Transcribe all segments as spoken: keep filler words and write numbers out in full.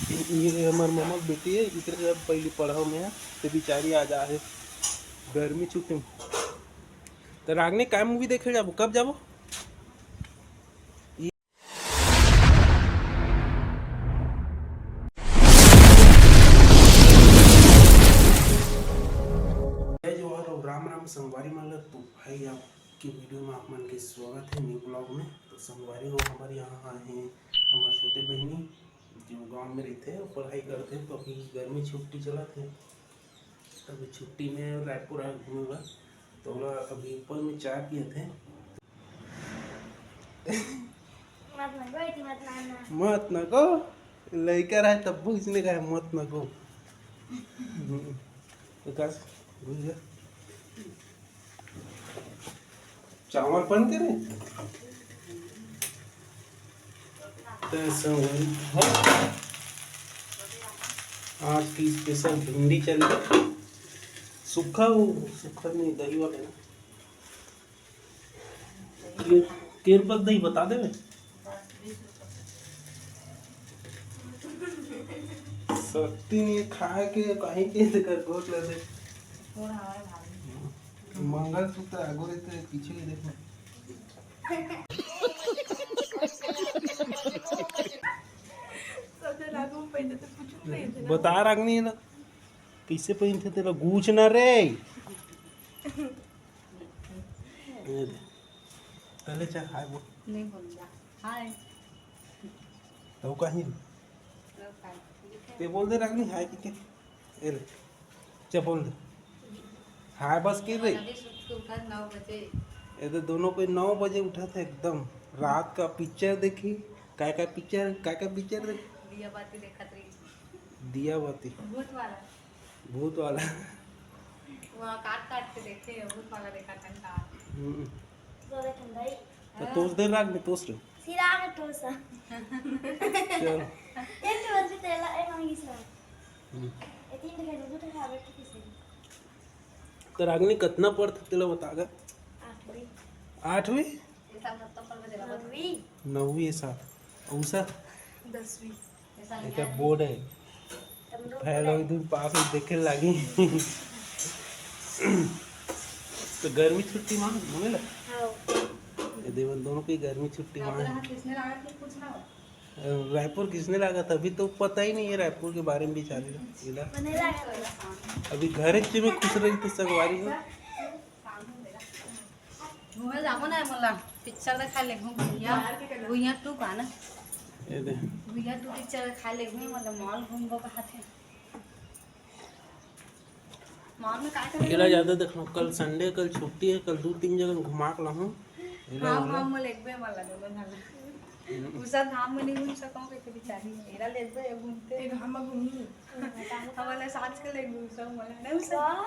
ये हमर ममा के बेटी है, इकरे जब पहली पढ़ाओ में है, तो बेचारी आ जा है गर्मी छुट्टी में। तो रागनी, काय मूवी देखे जाबो, कब जाबो? जय जोहार और राम राम संगवारी मन ल। तो भाई, आपके वीडियो में आप मन के स्वागत है न्यू ब्लॉग में। तो संगवारी हो, हमारे यहाँ है हमारे छोटे बहनी, जो गांव में रहते हैं, पढ़ाई करते हैं। तो अभी गर्मी छुट्टी चलत है, अभी छुट्टी में रायपुर आए घूमे बर। तो ओला अभी ऊपर में चाय पियत है। मत न गो, इति मत ना, ना। मत न गो, लइका रहे तब इसने कहा मत न गो। हम्म, विकास, घुस जा। चावल बन के रे। तो संगवारी हो, आज की स्पेशल भिंडी चल रही, सूखा, वो सूखा नहीं, दही वाला ना। केर बस दही बता देवे। शक्ति नहीं खाए के, कहीं के तेकर गोट ला दे। मंगलसूत्र आगो रहते, पीछे नहीं देखना। बता रागनी ना, कैसे पहनते तेरा गूछ ना रे। ये दे। पहले चल हाय बोल। नहीं बोलूँगा। हाय। तो कहीं। तो का? ते बोल दे रागनी हाय की के। ए ले। चल बोल दे। हाय बस की रे। अभी सुत के उठा नौ बजे। ये तो दोनों कोई नौ बजे उठा था एकदम। रात का पिक्चर देखी। काय का पिक्चर, काय का पिक्चर देखी? दिया बाती देखत रही। दिया बाती। भूत वाला। भूत वाला। वहाँ काट काट के देखे, भूत वाला देखा था का। हम्म। तो देख भाई। तो तोस दे राग में तोस रे। सिरा में तोस। चल। एक तो बस तेला, ए मांगी सिरा। हम्म। ए तीन टका दे, दो टका आवे तो किसे। तो रागनी कितना पढ़त तेला बता गा? आठवीं। आठवीं? नौवीं। नौवीं साथ। औसा? दसवीं। एकर बोर्ड है। फेल हो दिन पास हो देखे लागी। तो गर्मी छुट्टी मां घूमे ला? हाँ। ये देवन दोनों की गर्मी छुट्टी मां। रायपुर किसने लागा था, अभी तो पता ही नहीं है रायपुर के बारे में बेचारी ला। मने लागा था। अभी घर में खुश रही तो संगवारी हो। घूमे जाबो ना मोला, पिक्चर देखा ले घूम भैया। भैया तू का ना? ये दे। भैया तू पिक्चर देखा ले घूम, मतलब मॉल घूमबो कहा थे। मॉल में का करे? एला ज्यादा देखना, कल संडे, कल छुट्टी है, कल दो तीन जगह घुमा के लाहूं। एला हाँ, ओला। हाँ, मोला एक बे वाला दोनों ना। हम्म। उषा धाम में नहीं घूम सकूं, कहते बेचारी। एला ले दो, ये घूमते। एक हम घूमी। हमारे साथ के ले घूम सब मोला, नहीं उषा? वाह।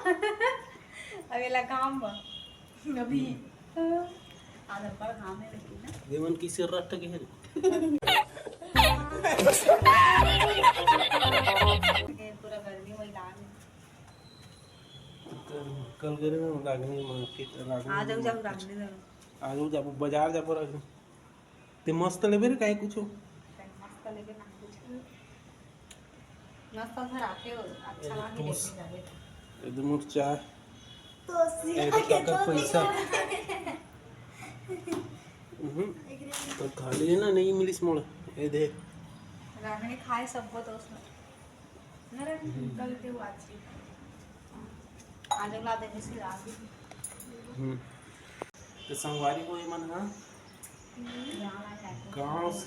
अब एला काम बा। अभी। आज अब्बड़ घाम हे लेकिन ना। ये मन किसे रट के है? ये पूरा गर्मी में डाल। कल, कल करे ना रागनी मार्केट, रागनी आ जाओ, जाओ मार्केट। रागनी जाओ। आ जाओ, जाबो, बाजार जाबो रागनी। ते मस्त लेबे रे काहे कुछो? मस्त लेबे ना कुछ। मस्त घर आके हो, अच्छा ए, लागे टोस। देखने जाबे। एकदम मोर चाय। तो ए, काका पैसा। हम्म, तो खाली है ना, नहीं मिलिस मोड़। ए दे। रागनी खाए सबको दोस्त। ना रे, हम्म। कल के बात थी। आज ला दे, जैसे रात। हम्म। तो संगवारी हो, ये मन हा गाँव से,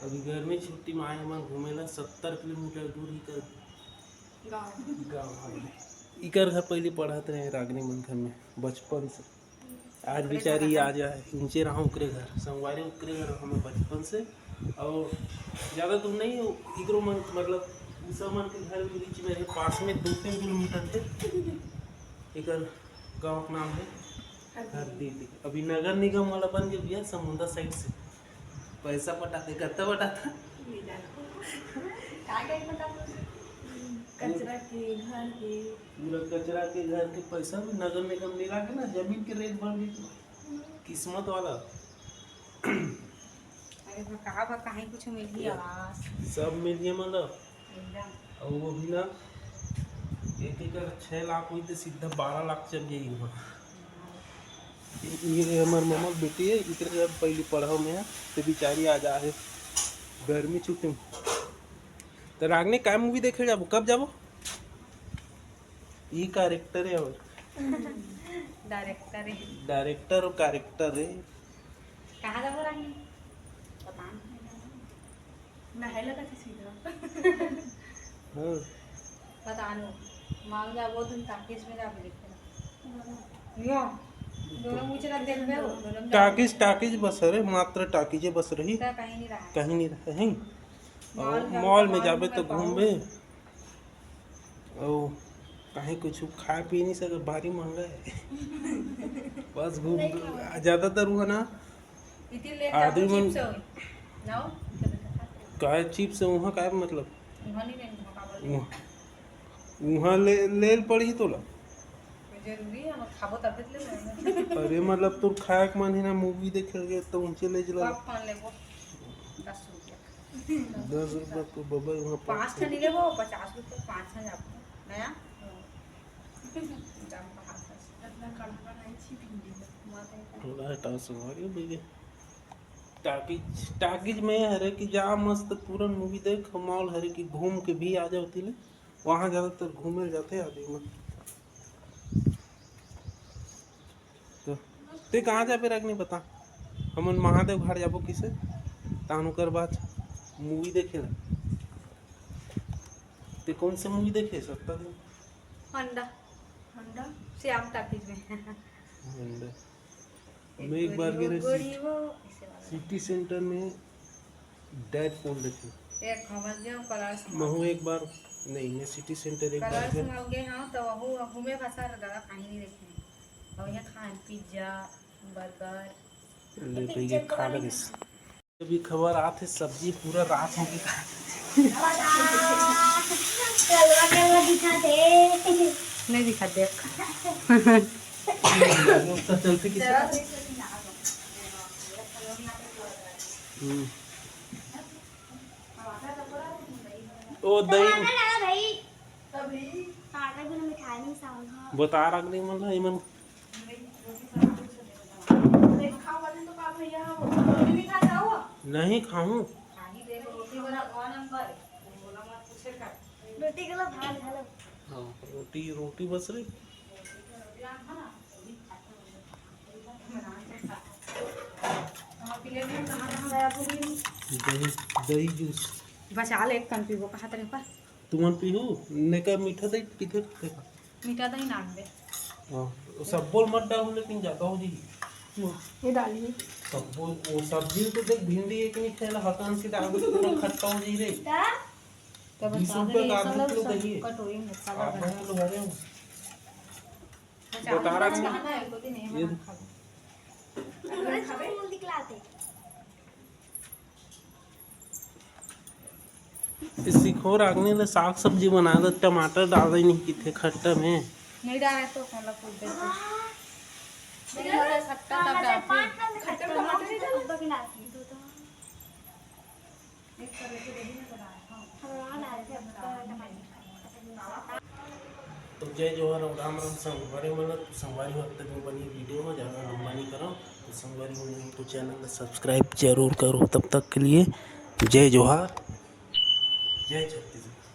अभी गर्मी छुट्टी में आए मन घूमे ला, सत्तर किलोमीटर दूर ही कर गाँव। गाँव हवे। इकर घर पहले पढ़त रहे रागनी मन घर में बचपन से। आज बेचारी आज इंचे रहा ओकरे घर, संगवारी ओकरे घर हमें बचपन से। और ज़्यादा दूर नहीं हो, इकरो मन, मतलब उषा मन के घर भी बीच में है, पास में दो तीन किलोमीटर थे। इकर गाँव का नाम है हरदीदी। अभी नगर निगम वाला बन के भैया समुंदर साइड से पैसा पटाते, कत्ता पटाता? नहीं जानता। का का पटाता? कचरा के, घर के। पूरा कचरा के, घर के पैसा भी नगर निगम मिला के ना, जमीन के रेट बढ़ गई तो किस्मत वाला। कहाँ बा, कहीं कुछ मिलही आवास। सब मिलही मतलब। एकदम। अउ वो भी ना, एक एकड़ छः लाख होई तो सीधा बारह लाख चल जाई वहाँ। ये हमर ममा के बेटी है, इकरे अब पहली पढ़ाव में है, तो बेचारी आ जा है गर्मी छुट्टी में। तो रागनी, काय मूवी देखे जाबो, कब जाबो? ई कैरेक्टर है और डायरेक्टर है। डायरेक्टर और कैरेक्टर है। कहाँ जाबो रागनी? पता नहीं। नहाए लगा थी सीधा। हाँ। पता नहीं। मांग जाबो तुम टाकीज में जाबो देखे। यो, दोनों मुझे रख दे बे, दोनों जाओ। टाकीज, टाकीज बस रे, मात्र टाकीजे बस रही। तो कहीं नहीं रहा। कहीं नहीं रहा है। मॉल और में मॉल में जाबे तो घूमबे। ओ, कहीं कुछ खाए पी नहीं सके, भारी महंगा है। बस घूम, नहीं खाओ। ज्यादातर वो है ना, इतनी लेट आदमी जाओ, मन चिप्स हो। लाओ, क्या बेटा? काय चिप्स है वहाँ, काय मतलब? वहाँ नहीं लेंगे, वहाँ का बोल वहाँ, वहाँ ले, ले पड़ी तोला। जरूरी है, हम खाबो तब ले लेंगे। अरे मतलब तोर खाए के मन है ना, मूवी देखे गए तो उनसे ले चला। पॉपकॉर्न लेबो, दस रुपया। दस रुपया तो बबा वहाँ पाँच ठन लेबो, पचास रुपया पाँच ठन जाबो। नया? जाम कहाँ से? इतना कड़वा नहीं छी भिंडी का। माता का। थोड़ा हटाओ संगवारी हो भैया। टाकीज, टाकीज में हरे कि जा मस्त पूरा मूवी देख, मॉल हरे कि घूम के भी आ जाओ तिले। वहाँ ज़्यादातर घूमे जाते आदमी मन। तो ते कहाँ जाबे रागनी बता? हमन महादेव घाट जाबो किसे? तान ओकर बाद मूवी देखे ला। ते कौन से मूवी देखे सकता दिन? होंडा। होंडा? श्याम टाकीज में। होंडा। मैं एक बार गे रहे गोरी सिटी, वो, ऐसे वाला। सिटी सेंटर में डेडपूल देखे। एक हमर जो कलर्स में। महू एक बार, नहीं, मैं सिटी सेंटर एक बार कलर्स गए। में गए हाँ, तो वहू, वहू में फंसा रहा दादा, कहीं नहीं देखे। और यहाँ खान पिज्जा, बर्गर। ले, तो ये खा लगिस। अभी खबर आथे, सब्जी पूरा राख हो गे। कलवा कलवा दिखत हे। नहीं दिखत, देख। तो चलते किसे? हम्म। ओ दही। टमाटर डाला भाई। टमाटर बिना मिठाई नहीं साउंड। बता रागनी मन ला, इमन नहीं खाऊं। रोटी के ला भात घलो। हाँ, रोटी, रोटी बस रे। दही, दही जूस। बचा ले, एक कन पीबो, कहा तरे पर। तुमन पीहू, नेका मीठा दही पीथे, देखा। मीठा दही नाम दे। हाँ, वो सब बोल मत डालू, लेकिन ज्यादा हो जाएगी। ये डालिए। सब बोल, वो सब्जी तो देख, भिंडी एक नहीं खेला, हतान से डाल दे, पूरा खट्टा हो जाई रे। का? तब बीस रुपए का आधा किलो दही है। कटोरी में सारा आधा किलो भरे हो। अच्छा, बता रहा हूँ। कहाँ है? कोई नहीं, ये बना खा लो। अरे, छोड़ दिखलाते। सीखो रागनी ले साग सब्जी बना दे, टमाटर डाल दे नहीं किथे खट्टा में। नहीं डाले तो साला फूल दे दे। नहीं डाले खट्टा तब डालते। खट्टा टमाटर नहीं डालते। एक तरह से दही में बनाया, हाँ। तो जय जोहार और राम राम संगवारी मन। तो संगवारी हो, अब तक में बनी वीडियो में ज़्यादा लंबा नहीं करो। तो संगवारी हो, नहीं तो चैनल को सब्सक्राइब जरूर करो। तब तक के लिए जय जोहार, जय छत्तीसगढ़।